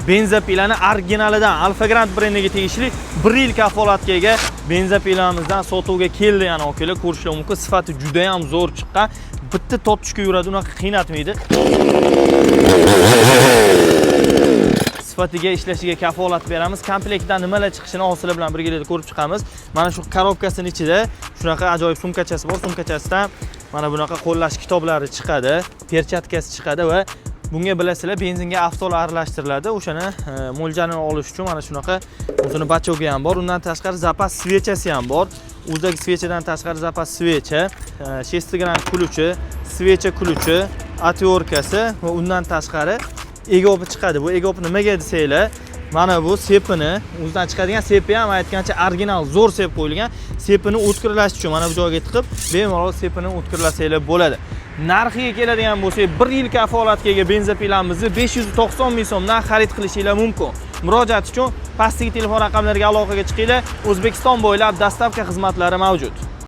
Бензопила ni originalidan Alfa Grand brendiga tegishli 1 yil kafolatga ega бензопила mizdan sotuvga keldi. Yana akalar, ko'rishlar mumkin, sifati juda ham zo'r chiqqan. Bitta tortishga yuradi, unaqa qiynatmaydi. Sifatiga, ishlashiga kafolat beramiz. Komplektdan nimalar chiqishini hozir bilan birgalikda ko'rib chiqamiz. Mana shu korobkasini ichida shunaqa ajoyib sumkachasi bor. Sumkachasidan mana bunaqa qo'llash kitoblari chiqadi, perchatkasi chiqadi va bunga, bilasizlar, benzinga avtol aralashtiriladi. O'shani mo'ljalini olish uchun mana shunaqa o'zini бачок i ham bor. Undan tashqari zapas свеча si ham bor. O'zidagi свеча dan tashqari zapas свеча, шестигранник ключ i, свеча ключ i, отвёртка si va undan tashqari egopi chiqadi. Bu egop nimaga desanglar, mana bu sepini, o'zidan chiqadigan sepi ham aytgancha original zo'r sep qo'yilgan. Sepini o'tkirlash uchun mana bu joyga tiqib, bemalol sepini o'tkirlasanglar bo'ladi. Narxiga keladigan bo'lsak, 1 yil kafolatga ega бензопила mizni 590 ming so'mdan xarid qilishinglar mumkin. Murojaat uchun pastdagi telefon raqamlariga aloqaga chiqinglar. O'zbekiston bo'ylab доставка xizmatlari mavjud.